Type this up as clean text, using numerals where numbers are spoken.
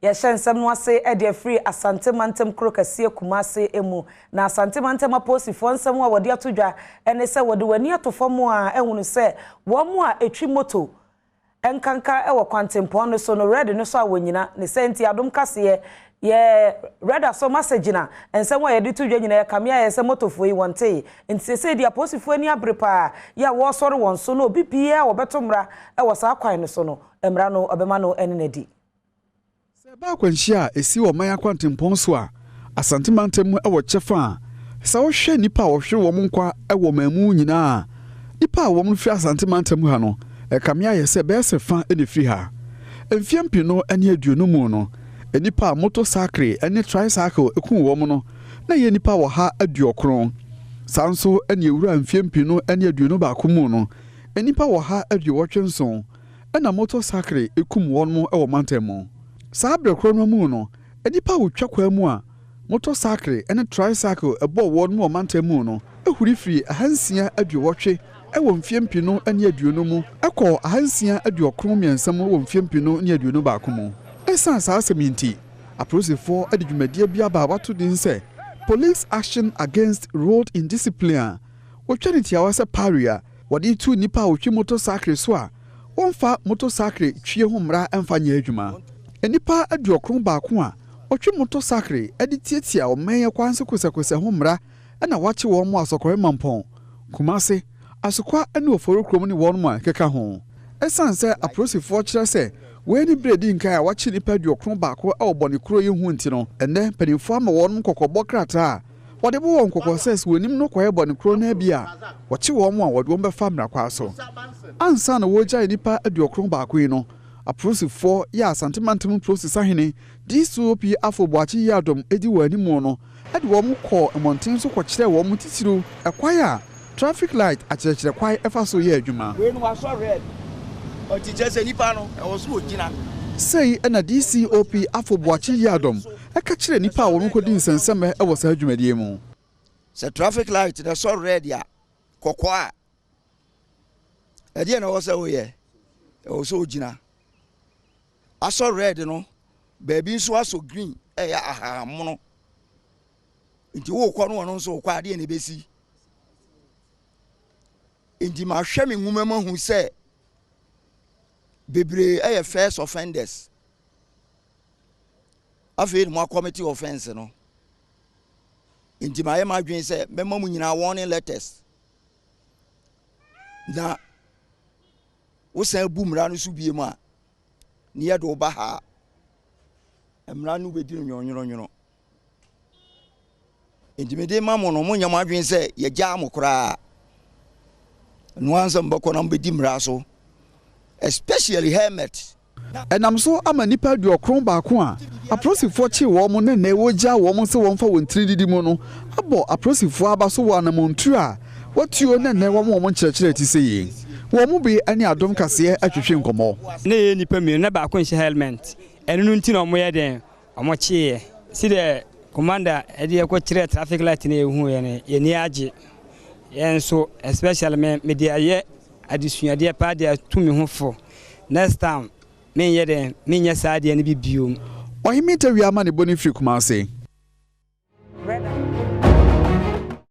Yɛhyɛ nsɛm no ase de afiri Asante mantam kuro kɛseɛ Kumase mu. Na Asante mantam apolisifoɔ nsɛm a wɔde ato dwa ne sɛ wɔde wɔn ani ato fam a ahunu sɛ wɔn a ɛtwi moto nkanka wɔ kwantempɔn no so no red no so a wɔnyina ne sɛ nti Adom Kaseɛ yɛ red asɔ masa gyina nsɛm a yɛde to dwa nyinaa yɛkame ayɛ sɛ motofoɔ yi wɔntee nti seesei deɛ apolisifoɔ ani abere paa yɛ a wɔresɔre wɔn so na obi biara a wɔbɛto mmara wɔ saa kwan no so no mmara no ɔbɛma no ne no adi. Sɛ ɛba akwanhyia a esi wɔ ɔman akwantempɔn so a, Asante mantam mu wɔ kyɛfa a sɛ wohwɛ nnipa a wɔhwere wɔn nkwa wɔ ɔman mu nyinaa a, nnipa a wɔn firi Asante mantam ha no, ɛkame ayɛ sɛ bɛyɛ sɛ fa na ɛfiri ha. Mfeɛ mpenu ne aduonu mu no, nnipa a motosakre ne tricycle kum wɔn no, na ɛyɛ nnipa 190. Saa nso na ɛwura mfeɛ 2021 mu no, nnipa 187. na motɔsakre kum wɔn wɔ mantam mu. Saa berɛ korɔ no mu no, nnipa a wɔtwa kwan mu a motɔsakre ne tricycle bɔɔ wɔn wɔ mantam mu no huri firii 680 wɔ mfeɛ 2020 mu kɔɔ 693 mu wɔ mfeɛ 2021 mu. Ɛsiane saa asɛm yi nti, apolisifoɔ de dwumadie bi aba a wɔato din sɛ Police Action Against Road Indiscipline a wɔtwa no tiawa sɛ PARI a wɔde retu nnipa a wɔtwi motosakre so a wɔmfa motosakre twie ho mmara mfa nyɛ adwuma. Nnipa 91 a wɔtwe motosakre de tiatia ɔman yi kwan so kosɛkosɛ ho mmara na wɔakye wɔn wɔ Asɔkɔre Mampɔn, Kumase, Asokwa ne Oforikrom ne wɔn a ɛkeka ho. Esiane sɛ apolisifoɔ kyerɛ sɛ wei ne berɛ a ɛdi nkan a wɔakye nnipa 91 wɔ bɔne koro yi ho nti no, ɛnnɛ mpanimfoɔ ama wɔn kɔkɔbɔ krataa a Wɔde bɔ wɔn kɔkɔ sɛ sɛ wɔnim no kɔyɛ bɔne koro no ara bi a, wɔkye wɔn a wɔde wɔn bɛfa mmara kwan so. Ansa na wɔregyae nnipa 91 yi no, apolisifoɔ yɛ a Asante Mantam Polisi Sahene DCOP Afo Boakye Yiadom di wɔn anim no de wɔn kɔɔ mmɔnten so kɔkyerɛɛ wɔn titiriw ɛkwan a traffic light akyerɛkyerɛ kwan fa so yɛ adwuma. Wei no wasɔ red ɔnti kyerɛ sɛ nipa no ɛwɔ so ogyina. Sei na DCOP Afo Boakye Yiadom ka kyerɛɛ nnipa a wɔrekɔdi nsɛnsɛmmɛ wɔ saa dwumadie yi mu. Sɛ traffic light no ɛsɔ red a, kɔkɔɔ a, ɛdeɛ na ɛwɔ sɛ woyɛ? Ɛwɔ sɛ ogyina. Asɔ red no, baabi nso asɔ green ɛyɛ ahahammono. Nti wokɔ no ɔno nso wokɔ adeɛ na ɛbɛsi. Nti mahwɛ me nwoma mu ahu sɛ bebree ɛyɛ first offenders. Afei na moakɔmete offense no. Nti mayɛ m'adwene sɛ mɛma mo nyinaa warning letters. Na wosan bu mmara no so bie mu a, ne yɛde wo ba ha a, mmara no bɛdi no nwononwono. Enti mede ma mo no, monyɛ mo adwene sɛ yɛgyaa mo koraa. Ɛno ara sɛ mobɛkɔ na mobɛdi mmara so, especially helmet. Ɛnam so ama nnipa 91 a apolisifoɔ kyee wɔn na nnɛ wɔregyaa wɔn sɛ wɔmfa wɔn tiri nnidi mu no abɔ apolisifoɔ aba so wɔ anammɔntuo a wɔatuo na nnɛ wɔama wɔn nkyerɛkyerɛ a ɛte sɛ yei. Wɔn mu bi ne Adom Kaseɛ atwetwe nkɔmmɔ. Na yɛyɛ nnipa mmienu na baako nhyɛ helmet ɛno no nti na wɔyɛ dɛn Wɔkyeeɛ. Sɛdeɛ commander de yɛn kɔkyerɛɛ traffic light no a yɛhuuiɛ no, yɛn ani agye. Yɛn nso, especially me, mede ayɛ adesuadeɛ paa de atu me ho fo. Next time, menyɛ dɛn, menyɛ saa adeɛ no bi bio. Ɔhene Tawia amanebɔ no firi Kumase.